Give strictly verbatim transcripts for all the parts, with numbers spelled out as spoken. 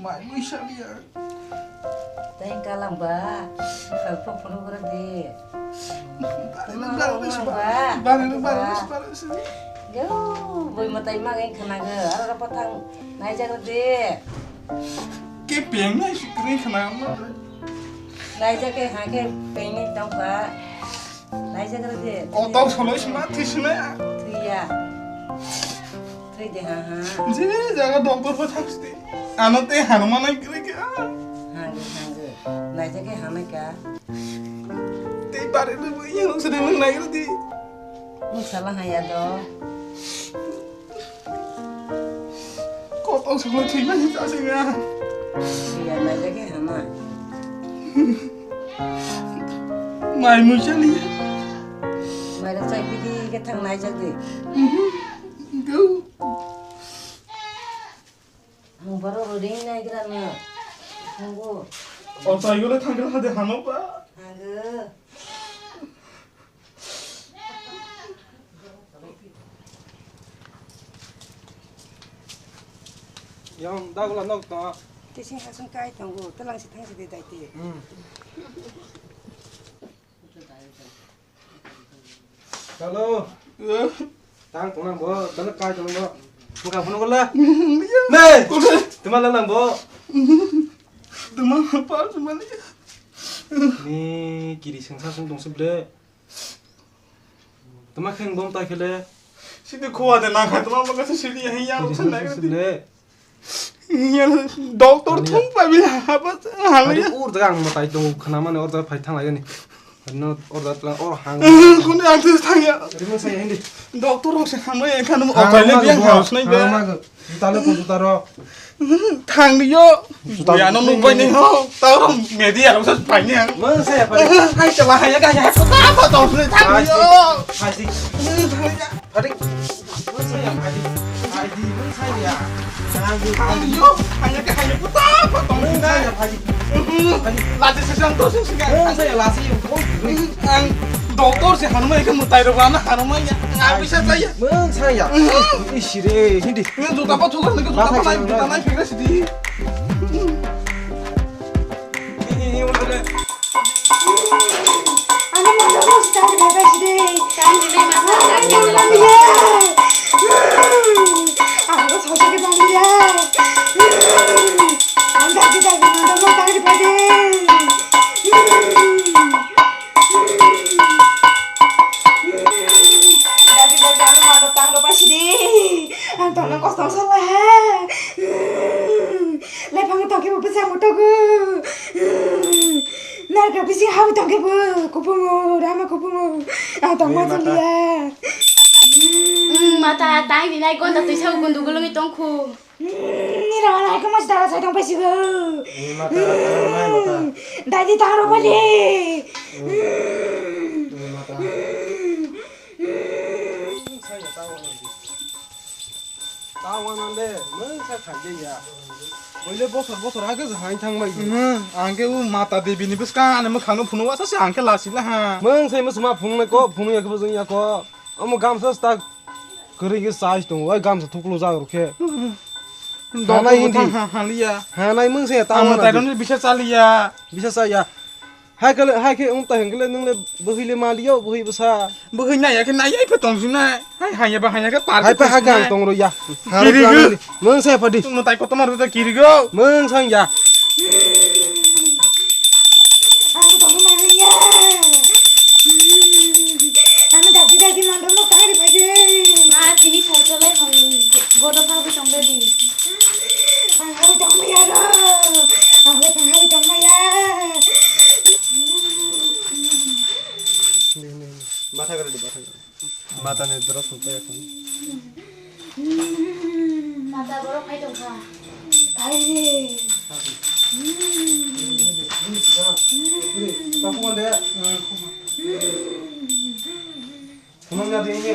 Bai mui saliya. Teng kalang ba. Kal pok punu gura di. Bari, bari, bari, bari, bari, bari. Yo, bui matai ma ngai khana ga. Aro patang nai jaga di. Ke peng nai sukri khana ma. Nai jaga ha ke peng nai tong ba. Naijak rw de. Kotor solo sima thisina. Thwiya. Thwi de ha ha. Je jaga doctor bo thaksti. Ano te hanu manai kiri ka. Hangi hangi. Naijak ke hanai ka. Te bare de bo yang sini nang nai di. Ni sala ha ya do. Kotong songno thwimani chasing a. Siya naijak khe hama. Mai mui chaliya. Mairok chai pidi khe thang naijak di. Go. Ang borok ring naigra no. Nunggu. O chai gole thanggra hade hano ba. Hango. Yang dagla nok ta. Tising hasung kai tongo, telang si thang si de dai te. Hmm. Hello. Tang tong nang bo, tang kai tong nang bo. Buka phone ko la. Ne. Tuma la nang bo. Tuma pa tuma ni. Ni kiri sengsa sung tong se ble. Tama kheng bom ta khele. Sidi khuwa de na kha tama maka sidi ya ya ro san na. Sidi le. Ya doctor thung pa bi ha ba ha ya. Ur daga ang matai tong khana mane or daga phai thang lagani. No or daga or hang. Kuni ang thang ya. Rimo sai hindi. Doctor rok se hamai khan mo opai le biang ha snai be. Talo ko juta ro. Thang di yo. Juta ya no nubai ni ho. Tao media rok sa pai ni ang. Mang saya pai. Hai chala hai ga ya. Apa tau sini thang di yo. Hai si. Thang di ya. Padi. Mang saya padi. Padi mang saya. Thang di yo. Hai ga hai puta apa tau sini. Saya padi. Lati sesang tu sini. Mang saya lasi. Ang doktor se hanumai ke mutai ro bana hanumai ya. Ngai bisa saya. Mang saya. Isi re hindi. Ini juta apa juta ni juta apa nai juta nai fikir sidi. Ini ini udah deh. Ani mata bos tak ada sidi. Kan ini mata. Aku sosok kita dia. Angkat kita kita mau tak ada. Dagi dagi ano mano tang do pasi di. Ang tong nang kosong sala. Lai pang tong ke bu pesa moto gu. Nar ka bisi hau tong ke bu kupungu rama kupungu. Ang tong ma julia. Mata tang di nai kon ta tuisa gundu gulungi tong khu. Ni rana hai kama sida sai tong pesi go. Ni mata, ni mata. Dadi taro bali. Ni mata. Tawa nande, mung sa khaje ya. Boile bosor bosor ha ke hai thang mai. Ang ke u mata debi ni bwskang ani mwkhang no phunuk wasa se ang ke lasi la ha. Mung sai musma phunuk nai ko, phunuk ya ko bwjwng ya ko. Omo gamsa sta kwrwi khe chai tongo, oi gamsa thuklu jak rw khe. Doktor hanai bo hindi. Thang ha-, haliya. Hanai mung se ta ang mata rwni bisa chaliya. Bisa chaya. Hai khe, hai khe wng ta hwn khe le nwng le bwhwi le maliyo, bwhwi bwsa. Bwhwi naiya khe naiya phe tong sinai. Hai hanya ba hanya khe par. Hai phe ha gang tong rw ya. Kirigo. Mung se phadi. Mutai kotor ma rw ta kirigo. Mung sang ya. Ang tongwi manliya. Ang dagi dagi mandorno kari phaidi. Ma, tini salchalai hong godo phabi tongde di. Ang hawi tongmaya ro. Ang le tong hawi tongmaya. Batha gari di, batha gari. Mata ni drop sung kaya kung. Mata borok phai tongkha. Phai di. Phunung ya di ini.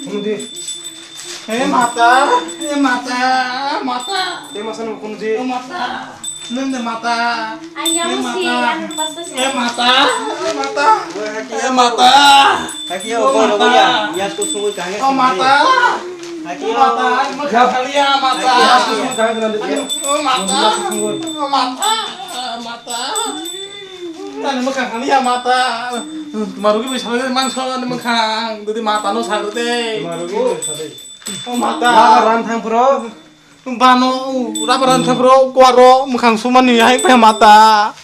Phunung di. Eh mata, eh mata, mata. Te masa nung phunung di. Eh mata. Nung de mata. Ayam eh, si, mata. Yang pasti si. Eh mata, eh mata. Eh mata. Kaki ya, oh, mata. Ya, tu sungguh kangen. Oh mata. Mata, ani mwkhang khaliya, mata. Ani, o mata, o mata, o mata. Ani mwkhang khaliya, mata. Tuma rugi bai salai mangso ani mwkhang. Dudi mata no sagre de. Tuma rugi bai salai. O mata. Rubber ran thang phuro. Bano, rubber ran thang phuro, kuaro mwkhang sumani hai phai mata.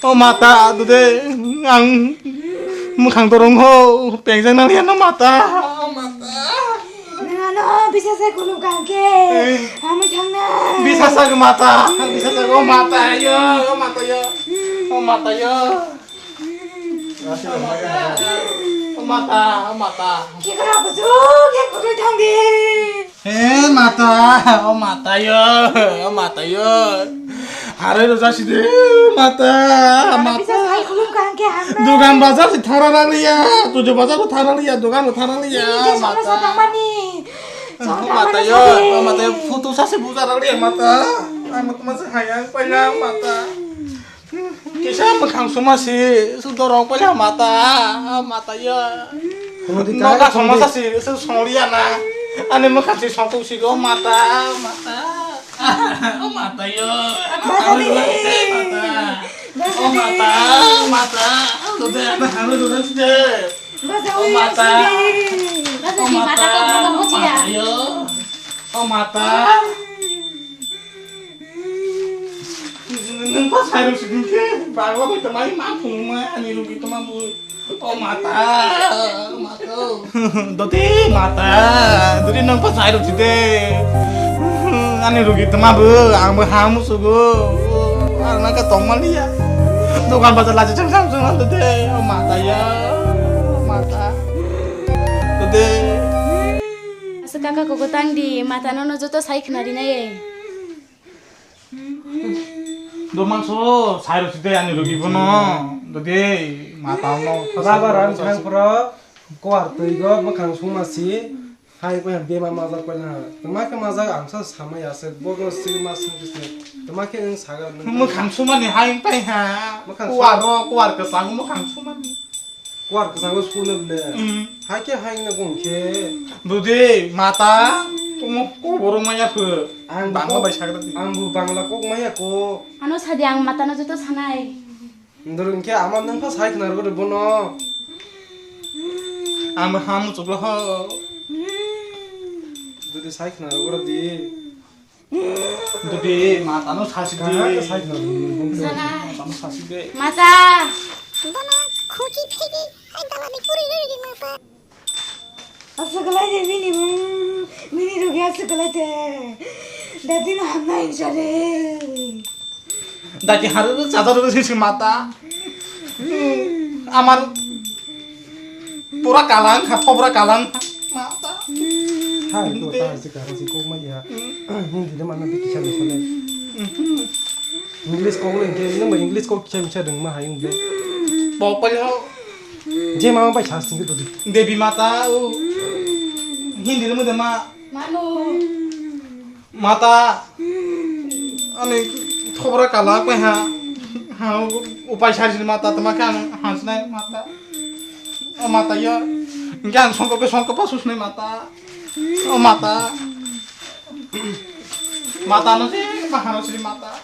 O mata, dude, ang mwkhang dorong ho, pengjak nang ya no mata. O mata. Nang ano bisa saya kuluk kangke. Eh. Kami thang na. Bisa saya mata, bisa saya, o mata yo, o mata yo. O mata yo. O mata, o mata. Ki kara kusu, ki kusu thang di. Eh, mata, o mata yo, o mata yo. Harai rw jasi de, mata, mata. Bisa sai khulum kangke hangna. Dugan bazar si thara na liya, tujo bazar ko thara liya, dugan ko thara liya, mata. Ini dia sama-sama mani. O mata yo, o mata yo, photo sase bujar liya, mata. Ang mata masa hayang paya, mata. Kisa mwkhang suma si, su dorong paya mata, mata yo. Noga songma sa si, su songliya na. Ani mwkhang si songtu si go mata, mata. O mata yo. Mata. O mata, mata. Lo de, ana hanu lo de. O mata. O mata. O mata yo. O mata. Nwng pa sai rw sidi khe, bagla bai tongmani ma phunukma ani rugi tongma bui. O mata, mata. Doti mata, doti nwng pa sai rw sidi. Ani rugi tongma bui, ang bo ha musugo. Ang nang ka tongma liya. Dokan bazar lachi chang chang chang doti, o mata ya, o mata. Doti. Asa kaka koko tang di, mata no no joto sai khna rinai. Do mangso, sai rw sidi ani rugi bono. Dodi, mata no. Rubber ran thang phuro, kuar twi go, mwkhang suma si. Hai ko bema majak ko na. Tama khe majak ang sa samai ase, bono si ma sung kis ne. Tama khe ang saga nang. Mwkhang suma ni hai pai ha. Mwkhang suma. Kuar ro, kuar kwchang mwkhang suma ni. Kuar kwchang go suna ble. Mm. Hai khe hai na gong khe. Dodi, mata, tumo ko boro maya phu. Ang Bangla bo, bai sagra di. Ang bo Bangla kok maya ko. Ano sadi ang mata no joto sanai. Ndoro hwnkhe ama nwng pha sai khna rwgwi bono. Ang bo ha muchukla ho. Dudi sai khna rwgwi di. Dudi mata no sasi di. Kaha ka sai khna rwgwi. Sana. Mata no sasi di. Mata. Bono khochi phegi, hai dala ni puri rwgwi mata. Aswk lai de bini mung, bini rugi aswk lai de. Dati no hamna insa de. Dati haru chajar rugi sisi mata. Amar pura kalang kha, thobra kalang kha. Mata. Hai, to ta si ka si kok ma ya. Hindi de mana biki sa de sa de. English kok le ke, nang English kok kisa misa deng ma hai ung de. Bok pali ho. Je mama bai sas tinggi todi. Devi mata, o. Hindi rwmwi de ma. Mano. Mata. Ani thobra kala koi ha. Ha, upai sari mata, tama khe ang hansnai mata. O mata yo. Hingke ang songkok khe songkok pa susnai mata. O mata. Mata no je bahano sri mata.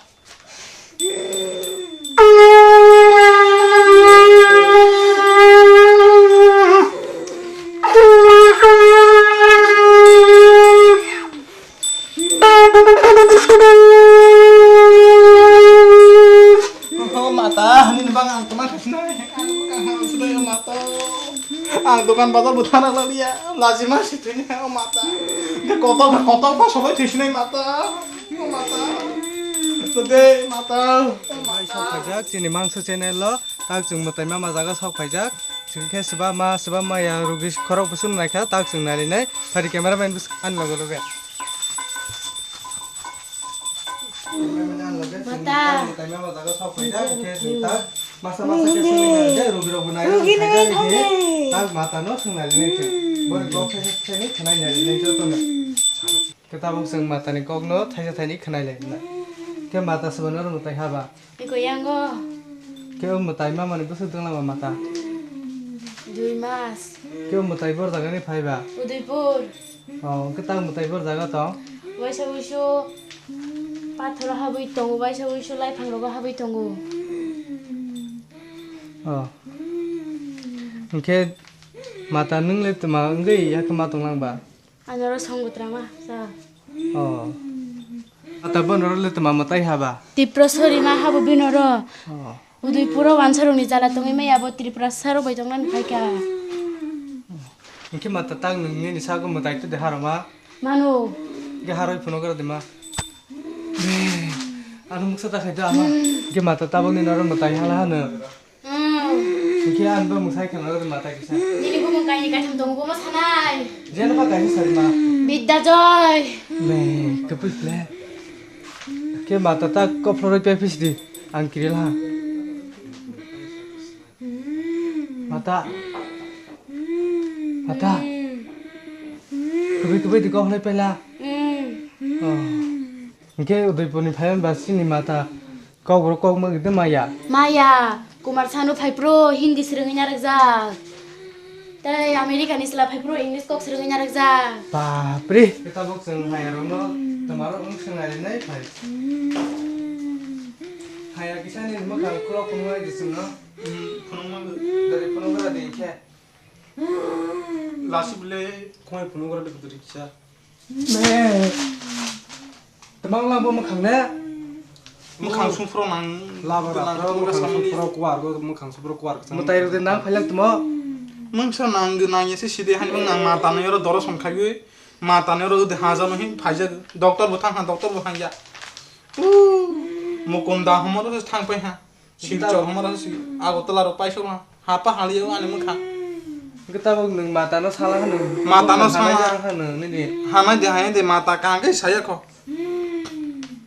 Oh, mata, nini bang ang teman kasih nai. Ang bang ang sudah ya mata. Ang dokan bazar butana lalia. Lazima situnya, oh, mata. Dia kotor, kotor pas soalnya di sini mata. Mata. Today, mata. Sok phaijak, chini mangso channel lo, tak chwng mwtai ma ma jaga sok phaijak. Chwng khe swbama, swbama ya rugi khorok bwswk naikha, tak chwng nailinai. Phari cameraman bwswk ani loge loge. Cameraman ani loge, chwng tak mwtai ma ma jaga sok phaijak, khe chwng tak masa masa khe swngwi nai, rugi rok bo nai, rugi nai, tak mata no swng nailinai chwng. Boni kok khe khe ni khwnai nailinai joto no. Khe tabuk chwng matani kokno thaisa thaini khwnai lai na. Khe mata swbano rwngwi tai haba. Eko yango. Khe o mwtai mamani bwswk dwngla ma mata. Dui mas. Kebo mwtai bor jagani phaiba? Udaipur. Oh, hwnkhe tak mwtai bor jaga tong? Waisa wuisu pathoro habwi tongo, waisa wuisu laiphangrogo habwi tongo. Oh. Hwnkhe mata nwng le tma wngwi yakhe ma tonglang ba? Ano oro song butrama sa. Oh. Ata bono oro le tma mwtai haba? Tipra sori ma habo bino ro. Oh. Udaipuro wansarokni jala tongwi maya abo Tripura sarok bai tongnani phaikha. Hwnkhe mata tak nwng nini sago mwtai twi de haroma? Mano. Hwnkhe haroi phuno gra de ma. Ano muksa ta khai da ama. Hwnkhe mata tabok nini oro mwtai hala hano. Hmm. Hwnkhe ang bo mwsai kheno mata kisa. Nini bumung kaini kaitham tongo, bomo sanai. Jeno ba kaisa sarima. Bidya Joy. Me, kapui phle. Ke mata ta kophro roi pe pis di. Ang kiril ha. Mata. Mata. Kapui kapui di kophro pela. Hmm. Oh. Hwnkhe Udaipurni phaiman ba chini mata kokborok kok mwgwi de maya? Maya, Kumar Sanu phai phuru Hindi swrwngwi narwkjak. Tei Americani chwla phai phuru English kok swrwngwi narwkjak. Bapre! Tabuk chwng hayarokno twmarok wng swngnairwnai phai. Haya kisani mwkhang khulok phunuknai di chwngno. Hmm, phunukma. Dari phunukgra di khe. Lasi bile khwnai phunukgra di bwdwri kisa. Me. Tamang lang bo mwkhang ne? Mwkhang sumphro nang. Labo nang rap, rap, mwkhang sumphro kuar, bo mwkhang sumphro kuar. Mwtai rok de nang phailak tmo? Mungsa nang de nang ese side hani bang nang mata no yoro doro song khaiwi. Mata no yoro de haja no hin phaijak. Doctor bo thang ha, doctor bo hangya. Mukunda homo ro thang pai ha. Silchar homo ro si. Agartala ro paisok ha. Hapa hali ani mwkhang. Hwnkhe tabuk nwng mata no sala hwnwi. Mata no sala. Hanai de, hanai de mata kaham khe saya kho.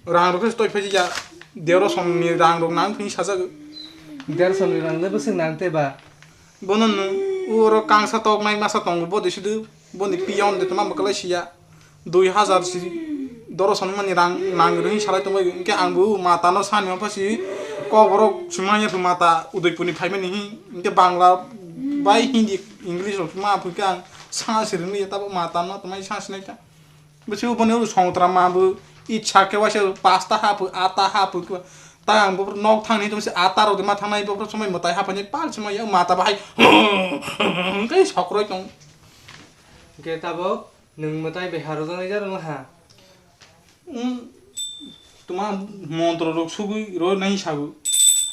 Rang rok se toi phaji ya. Dero som ni rang rok nang thung sajak. Dero som ni rang le bwswk nang te ba? Bono nwng oro kangsa tok nai masa tongo bo de sidu. Boni piyon de tama bwklai siya. Dui hajar si doro sani mani rang nang rwi salai tongbai. Hwnkhe ang bo mata no sani ongpha si kok borok sumanya mata Udaipur ni phaimani hi. Hwnkhe Bangla bai Hindi English rok ma phuikhe ang sa sirwngwi tabo mata no tongmai sa sinai ta. Bwswk boni oro songtra ma bo itsa khe waisa pasta haphu, ata haphu khe. Ta ang bo nok thangni tongsi ata rok de ma thangnai bo somoi mwtai haphaini pal somoi mata bahai. Hwnkhe sokroi tong. Hwnkhe tabok nwng mwtai bai harojaknai jaro wng ha? Tuma montro rok sugui rw nai sago.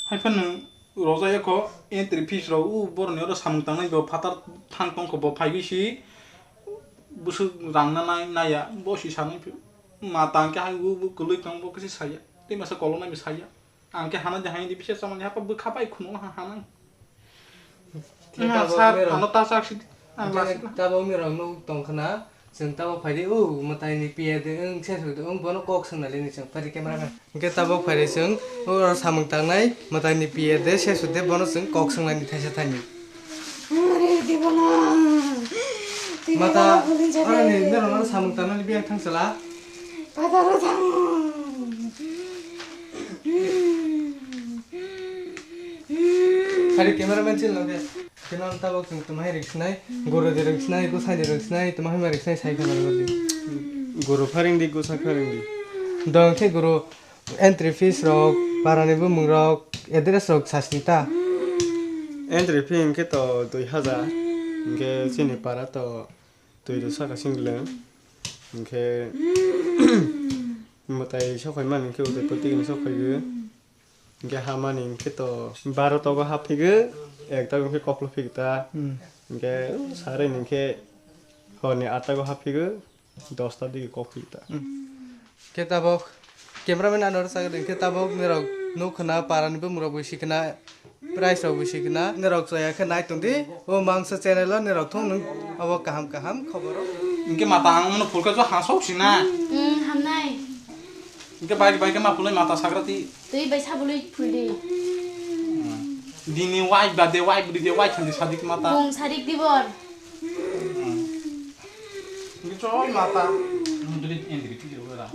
Haiphano Roja eko entry fees rok u boroni oro samung tangnai bo phatar thang tongkho bo phaiwi si bwswk rang nanai naiya bo si sanai phi ma tang khe hai u bo kwlwi tong bo khe saya tei masa kolok nai bo saya ang khe hana de hai di bisa samani hapa bwkha bai khunu ha hanang. Sir ano ta sak si ang lasik na. Tabok ni rok nuk tong khna. Chwng tabok phaidi, o, mwtaini P A de wng, se sudi wng, bono kok swngnai le ni chwng phaidi camera man. Hwnkhe tabok phaidi chwng, o, samung tangnai mwtaini P A de, se sudi bono chwng kok swngnai ni thaisa thani. Are, di bono. Mata, oro ni, norok no samung tangnani biyang thang sala. Pataro thang. Phaidi camera man chil no de. Khe nono tabok chwng tuma hai rwksinai, guru de rwksinai, bwsai de rwksinai, tuma hai ma rwksinai sai khe norok di. Guru pharing di, gwsa pharing di. Dong khe guru entry fees rok, para ni bumung rok, address rok sasni ta. Entry fee hwnkhe to dui hajar, hwnkhe chini para to twi rw saka sing glwng, hwnkhe mwtai sokhai mani hwnkhe Udaipur twi sokhai o. Hwnkhe hamani hwnkhe to baro togo haphigo, ekta hwnkhe koklo phikta. Hmm. Hwnkhe sarai ni hwnkhe horni atta go haphigo, dosta digi kok phikta. Hmm. Khe tabok cameraman ano rwchak de, khe tabok nirok nuk khna, parani bumung rok bo sikna, price rok bo sikna, nirok chaya khe nai tongdi, o mangsa channel o nirok thung nung abo kaham kaham khobor rok. Hwnkhe mata ang mano phulkha jo hasok sina. Hmm, hamnai. Hwnkhe bai bai khe ma phulai mata sagra ti. Twi bai sabului phuldi. Dini wai ba de wai budi de wai thandi sadik mata. Bung sadik dibor. Hwnkhe choi mata. Mundri endri ti jero ra.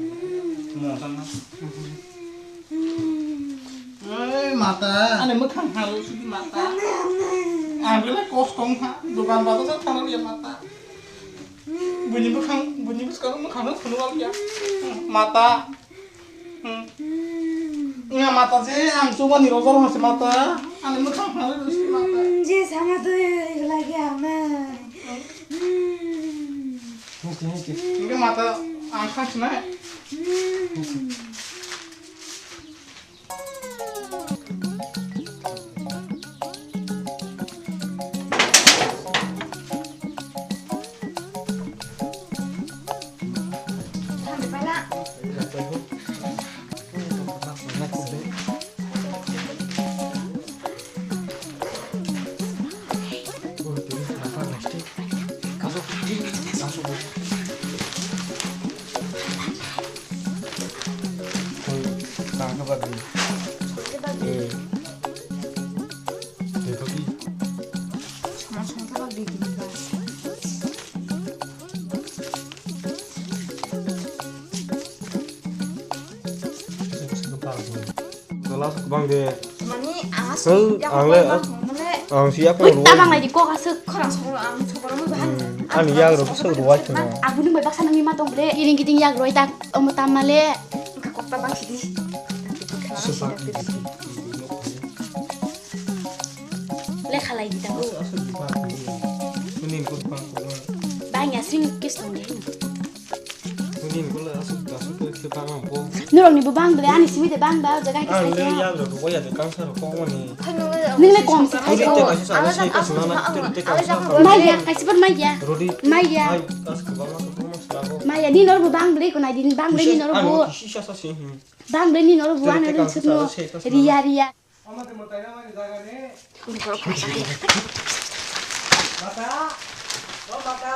Mo san na. Ei mata. Ane mwkhang halo sudi mata. Ang belai kosto wngkha, dokan bazar thangna liya mata. Buini bwkhang, buini bwskango mwkhangno phunukliya. Mata. Hmm. Nga mata je ang chubani rojar hose mata. Ani mwkhang phunukliya mata. Hmm, je sama to lagi ama. Hmm. Hingke mata ang khang sinai. Hmm. Dola sok bang de. Mani, ah, Hei, yak ang le, bang, mane. Ang si yak Wih, rwai. Tabang lagi kok asuk. Khorang sok, ang sok rwai bahan. Hmm, ani yak rwai sok rwai khna. Abuni bai baksa nangni ma tong ble. Iring kiting yak rwai tak, omo tam male. Engka kok tabang sidi. Sepak. Le khalai di tak. Asuk, asuk, asuk, bang. Kunin kut bang kut bang. Bang ya sing kis tong de. Nini bole asuk asuk khe bang ang bo. Norokni bo bang ble, ani simi de bang ba, o jaga hai khe Ang le sai ya rok bo ya de kangsa rok kok mani. Nini le kom se khai Rodi te ko. Kaisa sana se kaisa nana te te kangsa. Mai ya, kaisa bar mai ya. Rodi. Mai ya. Ai, as ke bang ma ko ma sala bo. Mai ya, ni nor bo bang ble ko nai din, bang ble ni nor bo. Kisi sa sa se. Bang ble ni nor bo, ani rin sut no. Riya, riya. Mata, o mata.